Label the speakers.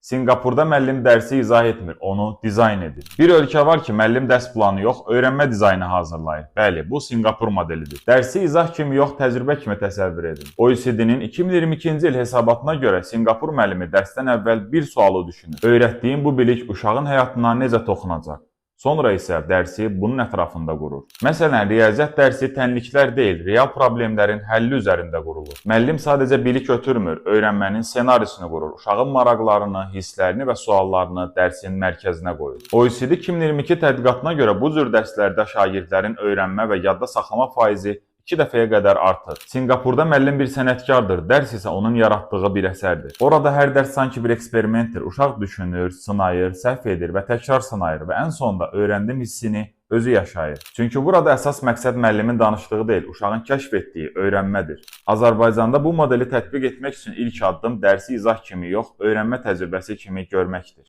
Speaker 1: Sinqapurda müəllim dərsi izah etmir, onu dizayn edir. Bir ölkə var ki, müəllim dərs planı yox, öyrənmə dizaynı hazırlayır. Bəli, bu Sinqapur modelidir. Dərsi izah kimi yox, təcrübə kimi təsəvvür edin. OECD-nin 2022-ci il hesabatına görə Sinqapur müəllimi dərsdən əvvəl bir sualı düşünür: "Öyrətdiyim bu bilik uşağın həyatına necə toxunacaq?" Sonra isə dərsi bunun ətrafında qurur. Məsələn, riyaziyyat dərsi tənliklər deyil, real problemlərin həlli üzərində qurulur. Müəllim sadəcə bilik ötürmür, öyrənmənin ssenarisini qurur. Uşağın maraqlarını, hisslərini və suallarını dərsin mərkəzinə qoyur. OECD 2022 tədqiqatına görə bu cür dərslərdə şagirdlərin öyrənmə və yadda saxlama faizi 2 dəfəyə qədər artır. Sinqapurda müəllim bir sənətkardır, dərs isə onun yaratdığı bir əsərdir. Orada hər dərs sanki bir eksperimentdir. Uşaq düşünür, sınayır, səhv edir və təkrar sınayır və ən sonunda öyrəndim hissini özü yaşayır. Çünki burada əsas məqsəd müəllimin danışdığı deyil, uşağın kəşf etdiyi öyrənmədir. Azərbaycanda bu modeli tətbiq etmək üçün ilk addım dərsi izah kimi yox, öyrənmə təcrübəsi kimi görməkdir.